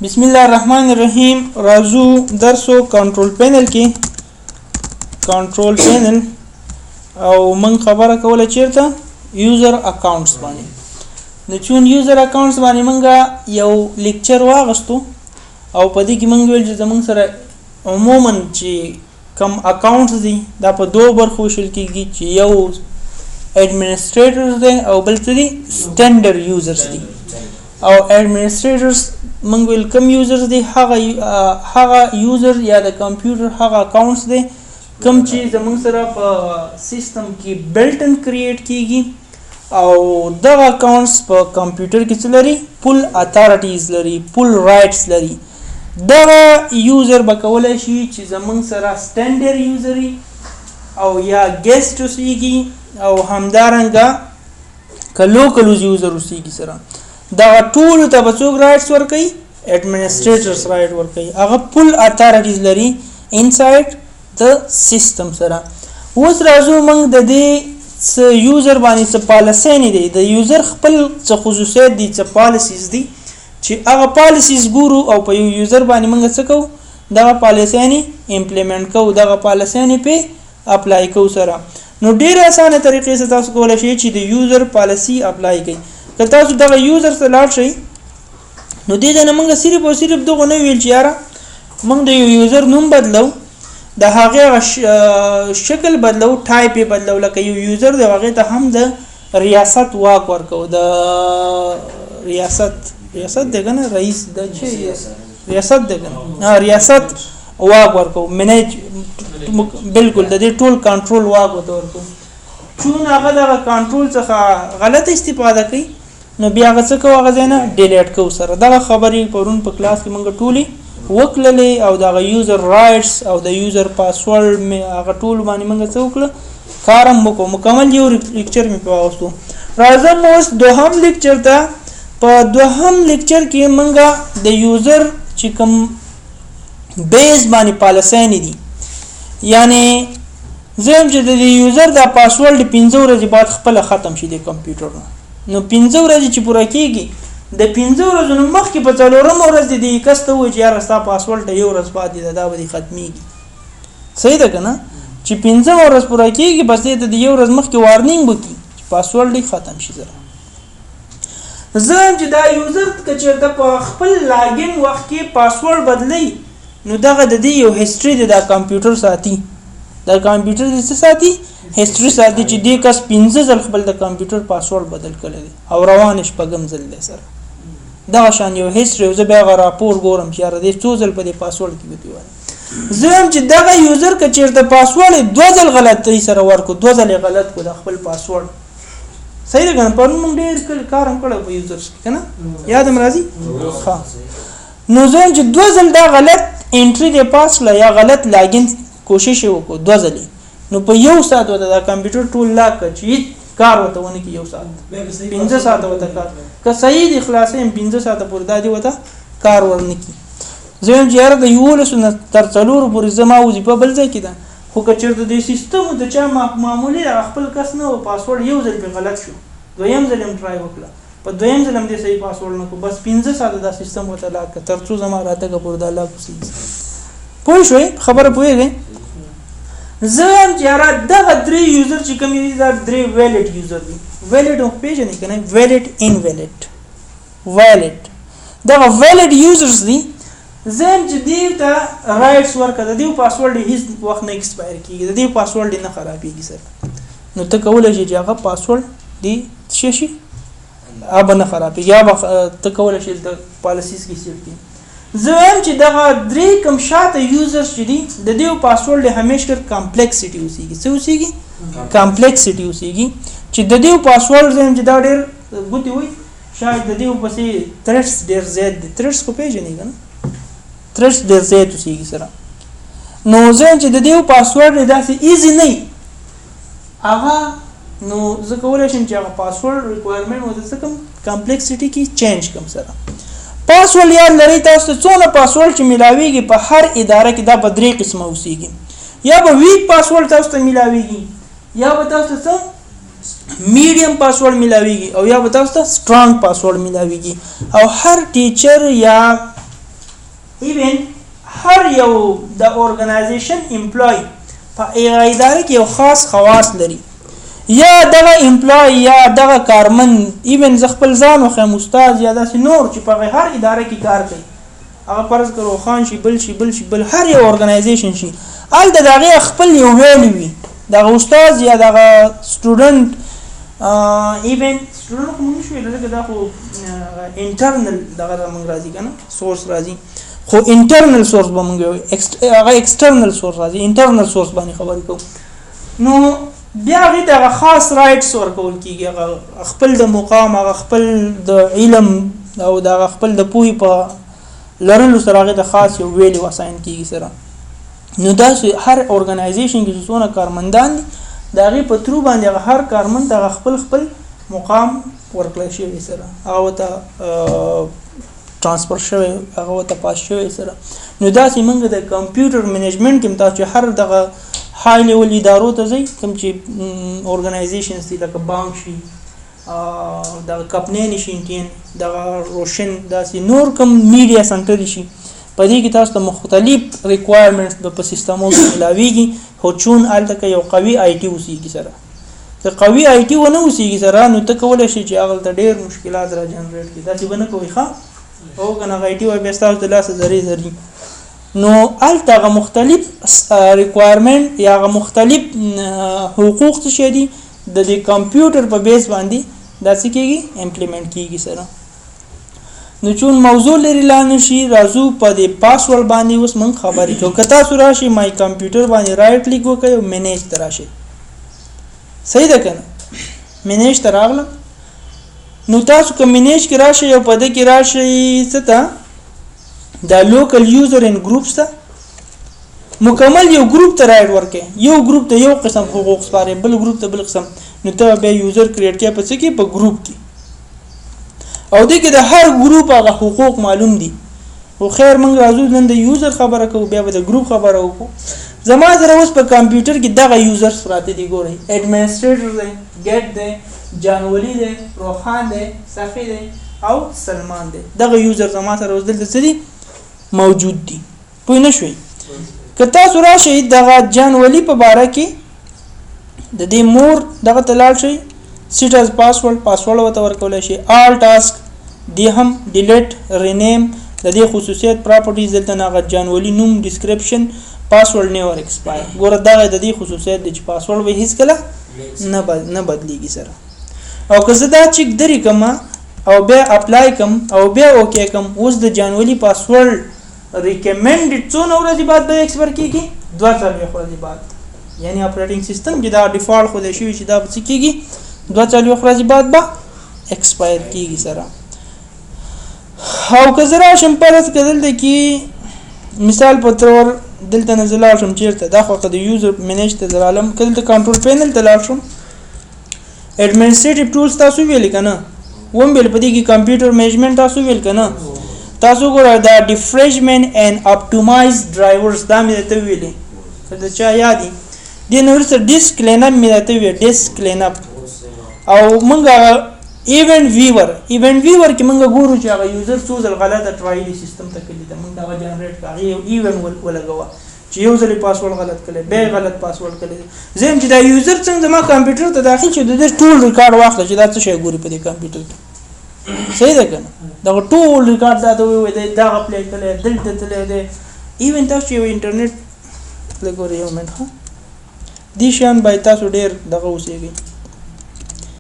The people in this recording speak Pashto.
بسم الله الرحمن الرحیم. راځو درسو کنټرول پینل کې. کنټرول پینل او من خبره کوله چیرته یوزر اکاونټس باندې. نو چون یوزر اکاونټس باندې مونږه یو لیکچر واغستو او په دې کې مونږ ویل چې زمونږ سره عموما چې کم اکاونټس دي دا په دوو برخو ویشل کیږي، چې یو ایډمنسټریټرز دی او بل څه دي سټنډرډ یوزرز دي. او ایډمنسټریټرز مونږ ویل کم یوزرز دي، هغه یوزر یا د کمپیوټر هغه اکاونټس دی کم چې زمونږ سره په سیستم کې بلټ ان کریټ کیږي او دغه اکاونټس په کمپیوټر کې څه لري، فول اتارټیز لري، فول رائټس لري. دغه یوزر به کولی شي چې زمونږ سره سټنډرډ یوزر او یا ګیسټ اوسیږي او همدارنګه که لوکل یوزر اوسیږي سره دغه ټولو ته به څوک رائټس ورکوي، ایډمنسټریټرز رائټ ورکوي. هغه فول اتارټیز لري انسایډ د سیستم سره. اوس راځو موږ د دې څه یوزر باندې څه پالیسۍ نه دی، د یوزر خپل څه خصوصیت دي، څه پالیسیز دي چې هغه پالیسیز ګورو او په یو یوزر باندې موږ څه کوو، دغه پالیسۍ نه امپلیمنټ کوو، دغه پالیسۍ نه پې اپلای کوو سره. نو ډېر اسانه طریقې سره تاسو کولی شئ چې د یوزر پالیسی اپلای کړئ. که تاسو دغه یوزر ته لاړ شئ نو دې ځای نه موږ صرف او صرف دغه نه ویل چې یاره موږ د یو یوزر نوم بدلو، د هغې هغه شکل بدلو، ټایپ یې بدلو. لکه یو یوزر دی هغې ته هم د ریاست واک ورکوو، د ریاست ریاست دی که نه، رئیس د چې ریاست دی که نه، ریاست واک ورکوو، منیج بالکل د دې ټول کنټرول واک ورته ورکوو. چون هغه دغه کنټرول څخه غلط استفاده کوي نو بیا هغه څه کوو، هغه ځای نه ډیلیټ کوو سره. دغه خبرې پرون په کلاس کې موږ ټولې وکړلې او دغه یوزر رائټس او د یوزر پاسورډ مې هغه ټول باندې موږ څه وکړه، کار هم وکړو. مکمل یو لیکچر مې په واغستو. راځم اوس دوهم لیکچر ته. په دوهم لیکچر کې موږ د یوزر چې کوم بیس باندې پالیسۍ نه دي، یعنی زه هم چې د دې یوزر دا پاسورډ 5 ورځې بعد خپله ختم شي د کمپیوټر نه، نو 5 ورځې چې پوره کېږي د 5 ورځو نه مخکې په څلورمه ورځ دې دې کس ته ووایي چې یاره ستا پاسورډ ته یو ورځ پاتې ده، دا به دې ختمېږي. صحیح ده که نه؟ چې 5مه ورځ پوره کېږي بس دې ته د یو ورځ مخکې وارنینګ وکړي چې پاسورډ دې ختم شي سره. زه هم چې دا یوزر که چېرته په خپل لاګین وخت کې پاسورډ بدلوي نو دغه د دې یو هسټري دی، دا کمپیوټر ساتي، دا کمپیوټر دې څه ساتي، هسټري ساتي چې دې کس 5 ځل خپل د کمپیوټر پاسورډ بدل کړی دی او روان شپږم ځل دی سره. دغه شان یو هسټري، زه بیا هغه راپور ګورم چې یاره دې څو ځل په دې پاسورډ کې ګوتې وهلې. زه هم چې دغه یوزر که چېرته پاسورډ یې 2 ځل غلطۍ سره ورکړو، 2 ځل یې غلط کړو د خپل پاسورډ، صحیح ده که نه؟ پرون موږ ډېر کله کار هم کړی په یوزرز کې که نه، یاد هم راځي؟ ښه. نو زه هم چې 2 ځل دا غلط انټري دې پاس کړه یا غلط لاګین کوشش یې وکړو 2 ځلې، نو په یو ساعت ورته دا کمپیوټر ټول لاک کړه چې هېڅ کار ورته ونه کړي. یو ساعت 5 ساعته ورته کار که صحیح دې خلاصې هم 5 ساعته پورې دا دې ورته کار ورنه کړي. زه وایم چې یاره د 11 نه تر 4 پورې زما وظیفه بل ځای کې ده، خو که چېرته د سیستم د چا معمولي هغه خپل کس نه و، پاسورډ یو ځل پرې غلط شو، دویم ځل هم ټرای وکړه، په دویم ځل هم دې صحیح پاسورډ نه کړو، بس 5 ساعته دا سیستم ورته لاک کړه تر څو زما راتګه پورې دا لاک اوسېږي. پوه شوئ؟ خبره پوهېږئ؟ زه وایم چې یاره دغه 3 یوزر چې کوم دي دا 3 ویلډ یوزر دي. ویلډ هم پېژنئ که نه؟ ویلډ، انویلډ، ویلډ، دغه ویلډ یوزرز دي. زه وایم چې دیو ته رائټس ورکړه، د دیو پاسورډ هیڅ وخت نه ایکسپایر کېږي، د دیو پاسورډ نه خرابېږي سره. نو ته کولی شې چې هغه پاسورډ دې څه شي هغه به نه خرابېږي، یا به ته کولی شې د پالیسیز کې سیټ کړي. زه وایم چې دغه 3 کم شاته یوزرز چې دي د دیو پاسورډ همیش کر کمپلیکسیټي اوسېږي. څه اوسېږي؟ کمپلیکسیټي اوسېږي چې د دیو پاسورډ زه وایم چې دا ډېر ګوتې وایي، شاید د دیو پسې تھریټس ډېر زیات دي. تھریټس خو پېژنې که نه؟ تھریټس ډېر زیات اوسېږي سره. نو زه وایم چې د دیو پاسورډ داسې ایزي نه وي هغه، نو زه کولی شم چې هغه پاسورډ ریکوایرمنټ ورته څه کړم، کمپلیکسیټي کې چینج کړم سره. پاسورډ یاد لرئ تاسو ته څونه پاسورډ چې میلاویږي په هر اداره کې دا په 3 قسمه اوسېږي. یا به ویک پاسورډ تاسو ته میلاویږي، یا به تاسو ته څه میډیم پاسورډ میلاویږي، او یا به تاسو ته سټرانګ پاسورډ میلاویږي. او هر ټیچر یا Even هر یو د organization employee په هغه اداره کې یو خاص خواص لري، یا دغه employee یا دغه کارمند، even زه خپل ځان وښیم استاد یا داسې نور چې په هر اداره کې کار کوي، هغه فرض کړو خان شي، بل شي، بل شي، بل هر یو organization شي، هلته د هغې خپل یو value وي. دغه استاد یا دغه student، even student خو موږ نشو ویلی ځکه دا خو internal دغه موږ راځي که نه source راځي، خو internal source به موږ هغه external source راځي، internal source باندې خبرې کوو. نو بیا هغې ته هغه خاص rights ورکول کېږي، هغه خپل د مقام، هغه خپل د علم او د هغه خپل د پوهې په لرلو سره هغې ته خاص یو value assign کېږي سره. نو داسې هر organization کې چې څونه کارمندان دي د هغې په through باندې هغه هر کارمند ته هغه خپل خپل مقام ورکړی شوی سره، هغه ورته transfer شوی، هغه ورته pass شوی سره. نو داسې موږ د کمپیوټر management کې هم تاسو چې هر دغه high level ادارو ته ځئ، کوم چې organizations دي لکه بانک شي، دغه کمپنیانې شي، انټین، دغه روشن، داسې نور کوم media center شي، په دې کې تاسو ته مختلف requirements به په سیستمو کې ملاویږي. خو چون هلته که یو قوي IT اوسېږي سره، که قوي IT ونه اوسېږي سره، نو ته کولی شې چې هغلته ډېر مشکلات را generate کړي. داسې به نه کوئ ښه، او که نه هغه IT وایي بیا ستاسو د لاسه ذرې ذري. نو هلته هغه مختلف requirement یا هغه مختلف حقوق څه شی دي د دې کمپیوټر په base باندې دا څه کېږي implement کېږي سره. نو چون موضوع لرې لا نه شي، راځو په دې پاسورډ باندې اوس موږ خبرې کوو. که تاسو راشئ my computer باندې right click وکړئ او manage ته راشئ، صحیح ده که نه؟ manage ته راغلم، نو تاسو که manage کې راشئ او په دې کې راشئ څه ته، دا local user and groups ته، مکمل یو ګروپ ته right ورکړئ، یو ګروپ ته یو قسم حقوق سپارئ، بل ګروپ ته بل قسم، نو ته بیا user create کړې په څه کې، په ګروپ کې، او دې کې د هر ګروپ هغه حقوق معلوم دي. خو خیر موږ راځو نن د user خبره کوو، بیا به د ګروپ خبره وکړو. زما سره اوس په کمپیوټر کې دغه users پراته دي، ګورئ، administrator دی، ګیټ دی، جان ولي دی، روخان دی، صفي دی او سلمان دی. دغه user زما سره اوس دلته څه دي موجود دي. پوه نه شوئ؟ که تاسو راشئ دغه جان ولي په باره کې د دې مور دغه ته لاړ شئ، set as password، password ورته ورکولی شئ، all task دی هم delete، rename، د دې خصوصیت properties دلته نه هغه جان ولي نوم، description، password never expire. ګوره دغه د دې خصوصیت دی چې پاسورډ به هیڅکله نه بدلیږي سره. او که زه دا check درې کړم او بیا apply کړم او بیا okay کړم، اوس د جان ولي password recommended څونه ورځې بعد به expire کېږي؟ 42 ورځې بعد. یعنی operating system کې دا default ښودل شوي چې دا به څه کېږي، 42 ورځې بعد به expire کېږي سره. او که زه راشم فرض که دلته کې مثال په طور دلته نه زه لاړ شم چېرته، دا خو د user manage ته زه رالم، که دلته control panel ته لاړ شم، administrative tools تاسو ویلې که نه؟ وم ویل په دې کې کمپیوټر management تاسو ویل که نه؟ تاسو ګوره دا defragment and optimize drivers دا مې درته ویلې، که د چا یاد دي. دې نه وروسته disk clean up مې درته ویل، disk clean up. او موږ هغه event viewer، event viewer کې موږ ګورو چې هغه user څو ځل غلطه try دی سیستم ته کړې ده، موږ هغه generate کړه، هغې یو event ولګوه چې یو ځل یې پاسورډ غلط کړی، بیا یې غلط پاسورډ کړی. زه یم چې دا user څنګه زما کمپیوټر ته داخل شي، د دې ټول ریکارډ واخله چې دا څه شی ګوري په دې کمپیوټر کې، صحیح ده که نه؟ دغه ټول ریکارډ دا ته ووایي دی دغه play کړی، دلته تللی دی. even تاسو چې یو انټرنیټ لږ ګورئ یو منټ، ښه دې شیان باید تاسو ډېر دغه اوسېږئ.